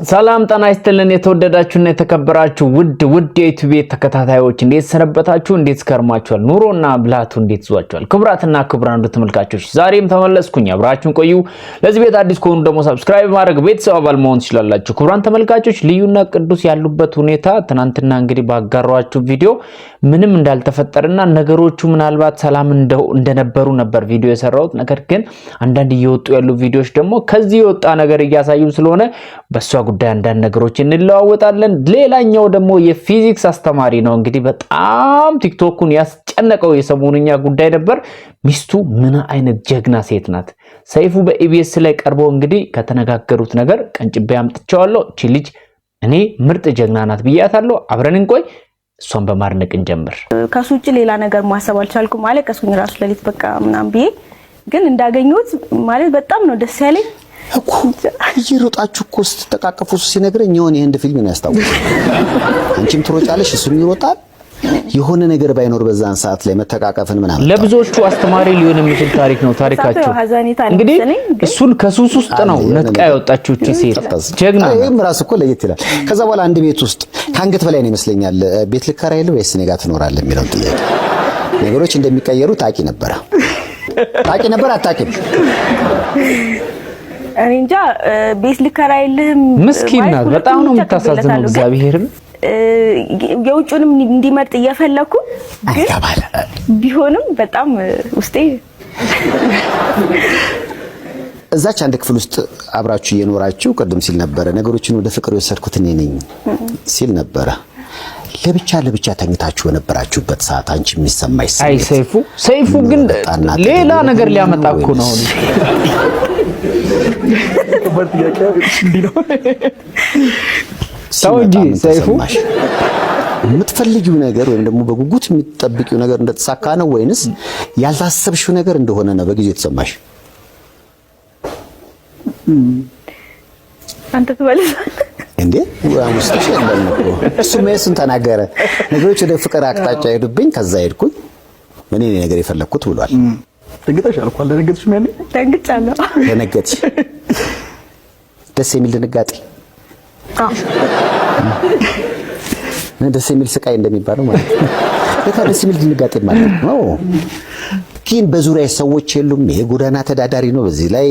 ሰላም ጤና ይስጥልን። የተወደዳችሁና የተከበራችሁ ውድ ውድ የዩቲዩብ ተከታታዮች፣ እንዴት ሰነበታችሁ? እንዴት ከርማችኋል? ኑሮና ብልሃቱ እንዴት ይዟችኋል? ክቡራትና ክቡራን ተመልካቾች፣ ዛሬም ተመለስኩኝ። አብራችሁን ቆዩ። ለዚህ ቤት አዲስ ከሆኑ ደግሞ subscribe ማድረግ ቤተሰብ አባል መሆን ትችላላችሁ። ክቡራን ተመልካቾች፣ ልዩና ቅዱስ ያሉበት ሁኔታ ትናንትና እንግዲህ ባጋሯችሁ ቪዲዮ ምንም እንዳልተፈጠረና ነገሮቹ ምናልባት ሰላም እንደነበሩ ነበር ቪዲዮ የሰራሁት። ነገር ግን አንዳንድ እየወጡ ያሉ ቪዲዮዎች ደግሞ ከዚህ የወጣ ነገር እያሳዩ ስለሆነ በእሷ ጉዳይ አንዳንድ ነገሮች እንለዋወጣለን። ሌላኛው ደግሞ የፊዚክስ አስተማሪ ነው። እንግዲህ በጣም ቲክቶኩን ያስጨነቀው የሰሞኑኛ ጉዳይ ነበር። ሚስቱ ምን አይነት ጀግና ሴት ናት! ሰይፉ በኢቢኤስ ላይ ቀርቦ እንግዲህ ከተነጋገሩት ነገር ቀንጭቤ አምጥቼዋለሁ። እቺ ልጅ እኔ ምርጥ ጀግና ናት ብያታለሁ። አብረን እንቆይ። እሷን በማድነቅ እንጀምር። ከሱ ውጭ ሌላ ነገር ማሰብ አልቻልኩም። አለቀስኩኝ ራሱ ለሊት በቃ ምናምን ብዬ፣ ግን እንዳገኘሁት ማለት በጣም ነው ደስ ያለኝ። እኮ እየሮጣችሁ እኮ ስትጠቃቀፉ እሱ ሲነግረኝ የሆነ የህንድ ፊልም ነው ያስታውሳል። አንቺም ትሮጫለሽ፣ እሱም ይሮጣል። የሆነ ነገር ባይኖር በዛን ሰዓት ላይ መተቃቀፍን ምናምን ለብዙዎቹ አስተማሪ ሊሆን የሚችል ታሪክ ነው ታሪካቸው። ሀዘኔታ ነው እንግዲህ መሰለኝ፣ ግን እሱን ከሱስ ውስጥ ነው ነጥቃ ያወጣችው እቺ ሴት፣ ጀግና ናት። ይህም ራሱ እኮ ለየት ይላል። ከዛ በኋላ አንድ ቤት ውስጥ ከአንገት በላይ ነው ይመስለኛል፣ ቤት ልከራይልህ ወይስ እኔ ጋር ትኖራለህ የሚለውን ጥያቄ ነገሮች እንደሚቀየሩ ታቂ ነበረ። ታቂ ነበር አታቂም? እኔ እንጃ፣ ቤት ልከራይልህም ምስኪን ማለት ናት። ሁለቱም በጣም ነው ብቻ የምታሳዝነው። ተቀብለታለሁ፣ ግን እግዚአብሔርን የውጭውንም እንዲመርጥ እየፈለኩ ግን አይገባል። ቢሆንም በጣም ውስጤ እዛች አንድ ክፍል ውስጥ አብራችሁ እየኖራችሁ፣ ቅድም ሲል ነበረ፣ ነገሮችን ወደ ፍቅር የወሰድኩት እኔ ነኝ ሲል ነበረ። ለብቻ ለብቻ ተኝታችሁ በነበራችሁበት ሰዓት አንቺ የሚሰማሽ አይ ስሜት ሰይፉ፣ ሰይፉ ግን በጣና ሌላ ነገር ሊያመጣ እኮ ነው። ወይንስ? ከባድ ጥያቄ እንዲህ ነው። ተው እንጂ ሲመጣ ምን ሰይፉ። ተሰማሽ? የምትፈልጊው ነገር ወይም ደግሞ በጉጉት የምትጠብቂው ነገር እንደተሳካ ነው ወይንስ ያልታሰብሽው ነገር እንደሆነ ነው በጊዜው የተሰማሽ? አንተ ትመልሳለህ። እንዴ፣ ውስጥሽ የለም እኮ፣ እሱም እሱን ተናገረ። ነገሮች ወደ ፍቅር አቅጣጫ ሄዱብኝ፣ ከዛ ሄድኩኝ፣ እኔ ነኝ ነገር የፈለግኩት ብሏል። ደንግጠሻል እኮ፣ አልደነገጥሽም ያኔ? ደንግጫለሁ። ደነገጥሽ? ደስ የሚል ድንጋጤ፣ ደስ የሚል ስቃይ እንደሚባለው ማለት ነው። ለካ ደስ የሚል ድንጋጤ ማለት ነው። ግን በዙሪያ ሰዎች የሉም። ይሄ ጎዳና ተዳዳሪ ነው፣ በዚህ ላይ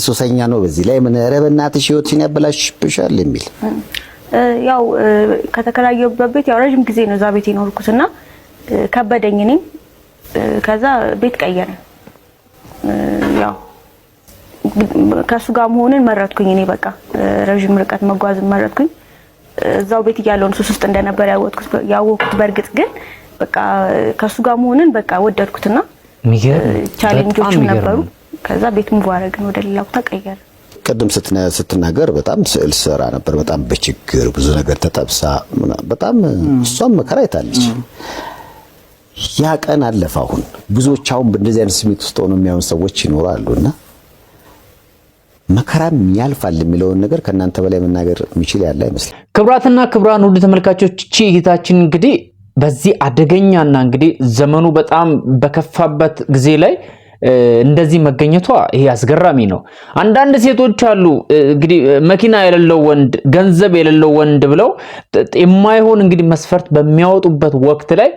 ሱሰኛ ነው፣ በዚህ ላይ ምን፣ ኧረ በእናትሽ ህይወትሽን ያበላሽብሻል የሚል? ያው ከተከራየሁበት ቤት ያው ረዥም ጊዜ ነው እዛ ቤት የኖርኩትና ከበደኝ። እኔም ከዛ ቤት ቀየርን። ያው ከእሱ ጋር መሆንን መረጥኩኝ። እኔ በቃ ረዥም ርቀት መጓዝ መረጥኩኝ። እዛው ቤት እያለውን ሱስ ውስጥ እንደነበር ያወቅኩት። በእርግጥ ግን በቃ ከእሱ ጋር መሆንን በቃ ወደድኩትና የሚገርም፣ challenge ኦችም በጣም የሚገርም ነበሩ። ነው። ከዛ ቤት move አደረግን፣ ወደ ሌላ ቦታ ቀየርን። ቅድም ስትናገር በጣም ስዕል ሰራ ነበር። በጣም በችግር ብዙ ነገር ተጠብሳ ምናምን፣ በጣም እሷም መከራ አይታለች። ያ ቀን አለፈ። አሁን ብዙዎች አሁን በእንደዚህ አይነት ስሜት ውስጥ ሆነው የሚያዩን ሰዎች ይኖራሉና መከራም ያልፋል የሚለውን ነገር ከእናንተ በላይ መናገር የሚችል ያለ አይመስልም። ክቡራትና ክቡራን ውድ ተመልካቾች፣ እቺ እህታችን እንግዲህ በዚህ አደገኛና እንግዲህ ዘመኑ በጣም በከፋበት ጊዜ ላይ እንደዚህ መገኘቷ ይሄ አስገራሚ ነው። አንዳንድ ሴቶች አሉ እንግዲህ መኪና የሌለው ወንድ፣ ገንዘብ የሌለው ወንድ ብለው የማይሆን እንግዲህ መስፈርት በሚያወጡበት ወቅት ላይ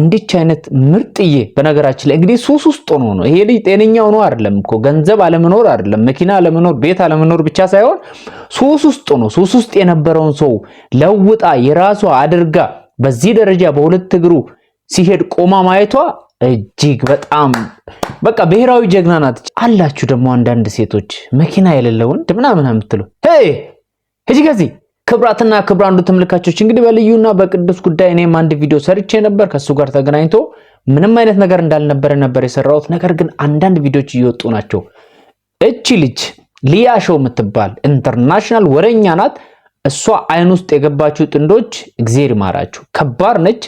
እንዲች አይነት ምርጥዬ፣ በነገራችን ላይ እንግዲህ ሱስ ውስጥ ሆኖ ነው ይሄ ልጅ፣ ጤነኛ ሆኖ አይደለም እኮ፣ ገንዘብ አለመኖር አይደለም፣ መኪና አለመኖር፣ ቤት አለመኖር ብቻ ሳይሆን ሱስ ውስጥ ሆኖ ሱስ ውስጥ የነበረውን ሰው ለውጣ የራሷ አድርጋ በዚህ ደረጃ በሁለት እግሩ ሲሄድ ቆማ ማየቷ እጅግ በጣም በቃ ብሔራዊ ጀግና ናት። አላችሁ ደግሞ አንዳንድ ሴቶች መኪና የሌለው ወንድ ምናምን የምትሉ፣ hey ሂጂ ከዚህ። ክቡራትና ክቡራን ተመልካቾች፣ እንግዲህ በልዩና በቅዱስ ጉዳይ እኔም አንድ ቪዲዮ ሰርቼ ነበር። ከሱ ጋር ተገናኝቶ ምንም አይነት ነገር እንዳልነበረ ነበር የሰራሁት። ነገር ግን አንዳንድ ቪዲዮዎች እየወጡ ናቸው። እቺ ልጅ ሊያ ሾው የምትባል international ወረኛ ናት። እሷ አይን ውስጥ የገባችው ጥንዶች እግዜር ይማራችሁ፣ ከባድ ነች።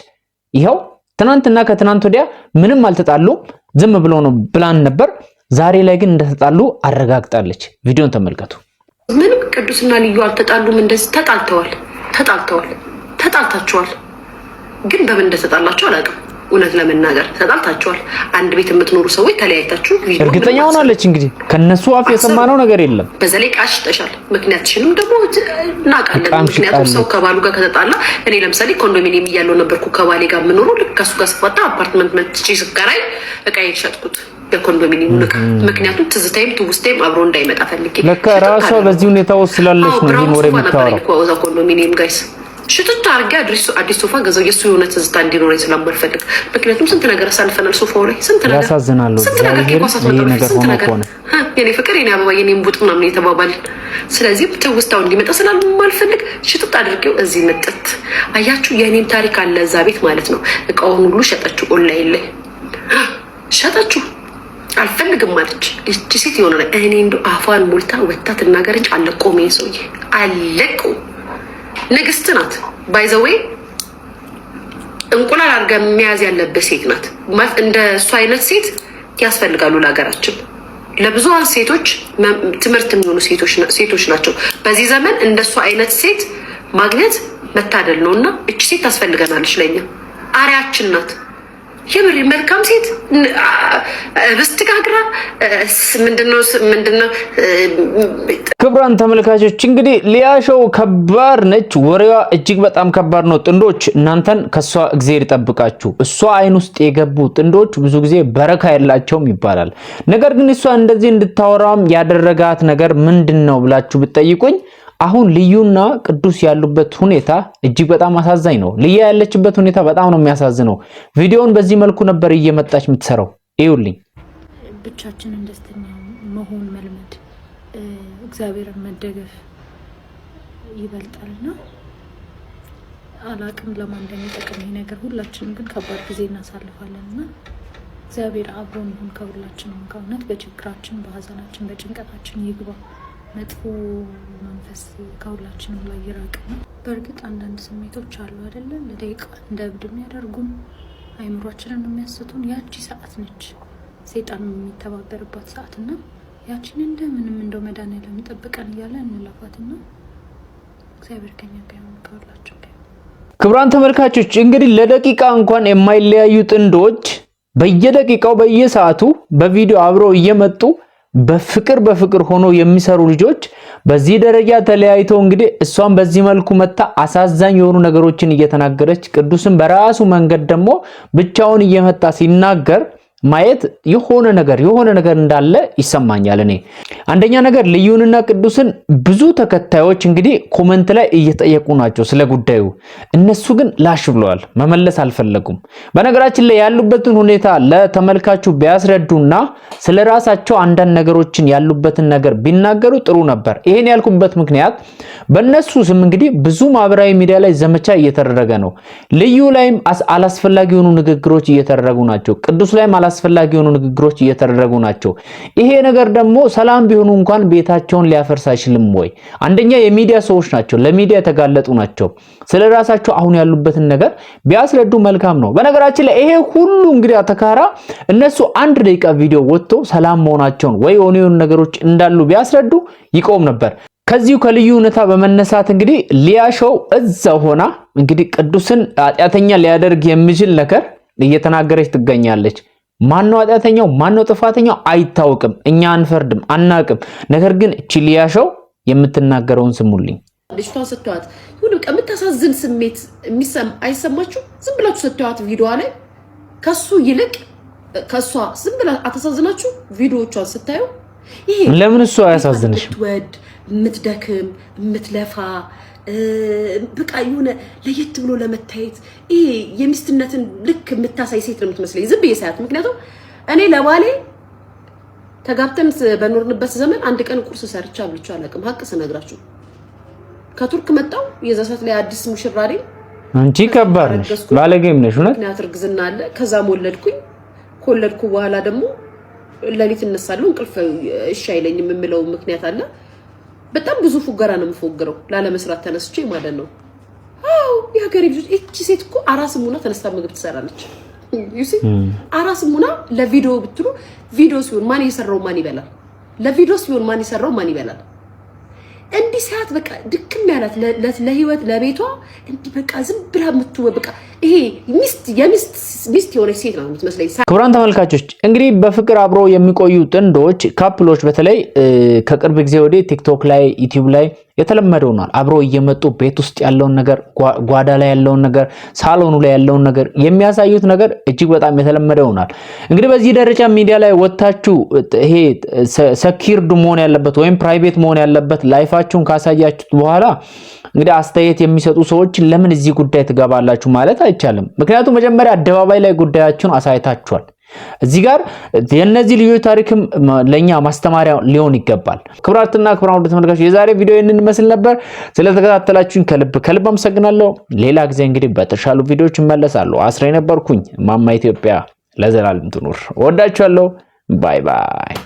ይኸው ትናንትና ከትናንት ወዲያ ምንም አልተጣሉም፣ ዝም ብሎ ነው ብላን ነበር። ዛሬ ላይ ግን እንደተጣሉ አረጋግጣለች። ቪዲዮን ተመልከቱ። ምንም ቅዱስና ልዩ አልተጣሉም። እንደዚህ ተጣልተዋል፣ ተጣልተዋል፣ ተጣልታችኋል። ግን በምን እንደተጣላችሁ አላውቅም። እውነት ለመናገር ተጣልታችኋል። አንድ ቤት የምትኖሩ ሰዎች ተለያይታችሁ እርግጠኛ ሆናለች። እንግዲህ ከነሱ አፍ የሰማነው ነገር የለም። በዛ ላይ ዕቃ ሽጠሻል። ምክንያትሽንም ደግሞ እናውቃለን። ምክንያቱም ሰው ከባሉ ጋር ከተጣላ፣ እኔ ለምሳሌ ኮንዶሚኒየም እያለው ነበርኩ ከባሌ ጋር የምኖረው። ልክ ከሱ ጋር ስፋታ አፓርትመንት መጥቼ ስከራይ ዕቃ የሸጥኩት የኮንዶሚኒየም ዕቃ፣ ምክንያቱም ትዝታይም ትውስታይም አብሮ እንዳይመጣ ፈልጌ። ለካ ራሷ በዚህ ሁኔታ ውስጥ ስላለች ነው ይህን ወሬ የምታወራው። ኮንዶሚኒየም guys ሽጥት አድርጌ አዲስ ሶፋ ገዛው። የእሱ የሆነ ትዝታ እንዲኖረኝ ስለማልፈልግ፣ ምክንያቱም ስንት ነገር አሳልፈናል። ሶፋው ላይ ስንት ነገር ያሳዝናሉ። ስንት ነገር ስንት ነገር የኔ ፍቅር፣ የኔ አበባ፣ የኔ ቡጥ ምናምን የተባባልን። ስለዚህ ትውስታው እንዲመጣ ስለማልፈልግ ሽጥጥ አድርጌው እዚህ መጠት። አያችሁ፣ የእኔም ታሪክ አለ እዛ ቤት ማለት ነው። እቃውን ሁሉ ሸጠችው፣ ኦንላይን ላይ ሸጠችው። አልፈልግም አለች እቺ ሴት። የሆነ እኔ እንደው አፏን ሞልታ ወታ ትናገር እንጂ አለቀውም። ይሄን ሰውዬ አለቀው። ንግስት ናት። By the way እንቁላል አድርጋ መያዝ ያለበት ሴት ናት። እንደ እሱ አይነት ሴት ያስፈልጋሉ ለሀገራችን። ለብዙሃን ሴቶች ትምህርት የሚሆኑ ሴቶች ናቸው። በዚህ ዘመን እንደሱ አይነት ሴት ማግኘት መታደል ነው እና እቺ ሴት ታስፈልገናለች፣ ለኛ አርአያችን ናት። የምር መልካም ሴት ብስት ጋግራ ምንድነው ምንድነው። ክቡራን ተመልካቾች እንግዲህ ሊያሾው ከባድ ነች፣ ወሬዋ እጅግ በጣም ከባድ ነው። ጥንዶች እናንተን ከሷ እግዜር ይጠብቃችሁ። እሷ አይን ውስጥ የገቡ ጥንዶች ብዙ ጊዜ በረካ የላቸውም ይባላል። ነገር ግን እሷ እንደዚህ እንድታወራም ያደረጋት ነገር ምንድን ነው ብላችሁ ብትጠይቁኝ አሁን ልዩና ቅዱስ ያሉበት ሁኔታ እጅግ በጣም አሳዛኝ ነው። ልያ ያለችበት ሁኔታ በጣም ነው የሚያሳዝነው። ቪዲዮውን በዚህ መልኩ ነበር እየመጣች የምትሰራው። እዩልኝ። ብቻችንን ደስተኛ መሆን መልመድ፣ እግዚአብሔርን መደገፍ ይበልጣልና አላቅም ለማን እንደሚጠቅም ይሄ ነገር። ሁላችንም ግን ከባድ ጊዜ እናሳልፋለን እና እግዚአብሔር አብሮን ይሁን ከሁላችንም። ከእውነት በችግራችን፣ በሀዘናችን፣ በጭንቀታችን ይግባ። መጥፎ መንፈስ ከሁላችንም ላይ ይራቅ ነው። በእርግጥ አንዳንድ ስሜቶች አሉ አይደለም፣ ለደቂቃ እንደ እብድ የሚያደርጉን አይምሯችንን የሚያስቱን ያቺ ሰዓት ነች፣ ሰይጣን የሚተባበርባት ሰዓት እና ያቺን እንደምንም እንደው መድኃኒዓለም ይጠብቀን እያለ እንለፋትና እግዚአብሔር ከኛ ጋር ይሁን ከሁላችን ጋር። ክቡራን ተመልካቾች እንግዲህ ለደቂቃ እንኳን የማይለያዩ ጥንዶች በየደቂቃው በየሰዓቱ በቪዲዮ አብረው እየመጡ በፍቅር በፍቅር ሆኖ የሚሰሩ ልጆች በዚህ ደረጃ ተለያይተው እንግዲህ እሷን በዚህ መልኩ መታ አሳዛኝ የሆኑ ነገሮችን እየተናገረች፣ ቅዱስን በራሱ መንገድ ደግሞ ብቻውን እየመጣ ሲናገር ማየት የሆነ ነገር እንዳለ ይሰማኛል። እኔ አንደኛ ነገር ልዩንና ቅዱስን ብዙ ተከታዮች እንግዲህ comment ላይ እየጠየቁ ናቸው ስለ ጉዳዩ። እነሱ ግን ላሽ ብለዋል፣ መመለስ አልፈለጉም። በነገራችን ላይ ያሉበትን ሁኔታ ለተመልካቹ ቢያስረዱና ስለ ራሳቸው አንዳንድ ነገሮችን ያሉበትን ነገር ቢናገሩ ጥሩ ነበር። ይሄን ያልኩበት ምክንያት በእነሱ ስም እንግዲህ ብዙ ማህበራዊ ሚዲያ ላይ ዘመቻ እየተደረገ ነው። ልዩ ላይም አላስፈላጊ የሆኑ ንግግሮች እየተደረጉ ናቸው። ቅዱስ ላይም አላስፈላጊ የሆኑ ንግግሮች እየተደረጉ ናቸው። ይሄ ነገር ደግሞ ሰላም ቢሆኑ እንኳን ቤታቸውን ሊያፈርስ አይችልም ወይ? አንደኛ የሚዲያ ሰዎች ናቸው፣ ለሚዲያ የተጋለጡ ናቸው። ስለ ራሳቸው አሁን ያሉበትን ነገር ቢያስረዱ መልካም ነው። በነገራችን ላይ ይሄ ሁሉ እንግዲህ አተካራ እነሱ አንድ ደቂቃ ቪዲዮ ወጥቶ ሰላም መሆናቸውን ወይ የሆኑ የሆኑ ነገሮች እንዳሉ ቢያስረዱ ይቆም ነበር። ከዚሁ ከልዩ ሁኔታ በመነሳት እንግዲህ ሊያሾው እዛው ሆና እንግዲህ ቅዱስን ኃጢአተኛ ሊያደርግ የሚችል ነገር እየተናገረች ትገኛለች። ማነው ኃጢአተኛው? ማነው ጥፋተኛው? አይታወቅም። እኛ አንፈርድም፣ አናቅም። ነገር ግን እቺ ሊያሾው የምትናገረውን ስሙልኝ። ልጅቷን ስትዋት ይሁን በቃ የምታሳዝን ስሜት አይሰማችሁ? ዝም ብላችሁ ስትዋት ቪዲዮ ላይ ከሱ ይልቅ ከሷ ዝም ብላ አታሳዝናችሁ? ቪዲዮዎቿን ስታዩ ይሄ ለምን እሱ አያሳዝንሽም? የምትወድ፣ የምትደክም፣ የምትለፋ፣ በቃ የሆነ ለየት ብሎ ለመታየት ይሄ የሚስትነትን ልክ የምታሳይ ሴት ነው የምትመስለኝ ዝም ብዬ ሳያት። ምክንያቱም እኔ ለባሌ ተጋብተን በኖርንበት ዘመን አንድ ቀን ቁርስ ሰርቼ አብልቼ አላውቅም። ሀቅ ስነግራችሁ ከቱርክ መጣው የዛ ሰዓት ላይ አዲስ ሙሽራ ነኝ። አንቺ ከባድ ነሽ፣ ባለጌም ነሽ። እውነት ምክንያት እርግዝና አለ። ከዛም ወለድኩኝ። ከወለድኩ በኋላ ደግሞ ሌሊት እነሳለሁ፣ እንቅልፍ እሺ አይለኝም የምለው ምክንያት አለ። በጣም ብዙ ፉገራ ነው የምፎግረው ላለመስራት ተነስቼ ማለት ነው። አዎ የሀገሬ ልጆች፣ እቺ ሴት እኮ አራስም ሆና ተነስታ ምግብ ትሰራለች። You see፣ አራስም ሆና ለቪዲዮ ብትሉ ቪዲዮ ሲሆን ማን የሰራው ማን ይበላል? ለቪዲዮ ሲሆን ማን የሰራው ማን ይበላል? እንዲህ ሰዓት በቃ ድክም ያላት ለህይወት ለቤቷ እንዲህ በቃ ዝም ብላ የምትወ በቃ ይሄ ሚስት የሚስት ሚስት የሆነች ሴት ነው የምትመስለኝ። ክቡራን ተመልካቾች፣ እንግዲህ በፍቅር አብረው የሚቆዩ ጥንዶች፣ couple ኦች በተለይ ከቅርብ ጊዜ ወዲህ ቲክቶክ ላይ፣ ዩቲዩብ ላይ የተለመደ ሆኗል። አብረው እየመጡ ቤት ውስጥ ያለውን ነገር፣ ጓዳ ላይ ያለውን ነገር፣ ሳሎኑ ላይ ያለውን ነገር የሚያሳዩት ነገር እጅግ በጣም የተለመደ ሆኗል። እንግዲህ በዚህ ደረጃ ሚዲያ ላይ ወጥታችሁ ይሄ secured መሆን ያለበት ወይም private መሆን ያለበት life ኣችሁን ካሳያችሁት በኋላ እንግዲህ አስተያየት የሚሰጡ ሰዎች ለምን እዚህ ጉዳይ ትገባላችሁ ማለት አይቻልም። ምክንያቱም መጀመሪያ አደባባይ ላይ ጉዳያችሁን አሳይታችኋል። እዚህ ጋር የእነዚህ ልጆች ታሪክም ለኛ ማስተማሪያ ሊሆን ይገባል። ክቡራትና ክቡራን ውድ ተመልካቾች፣ የዛሬ ቪዲዮ ይህንን ይመስል ነበር። ስለተከታተላችሁኝ ከልብ ከልብ አመሰግናለሁ። ሌላ ጊዜ እንግዲህ በተሻሉ ቪዲዮዎች እመለሳለሁ። አስሬ ነበርኩኝ። ማማ ኢትዮጵያ ለዘላለም ትኑር። እወዳችኋለሁ። Bye bye።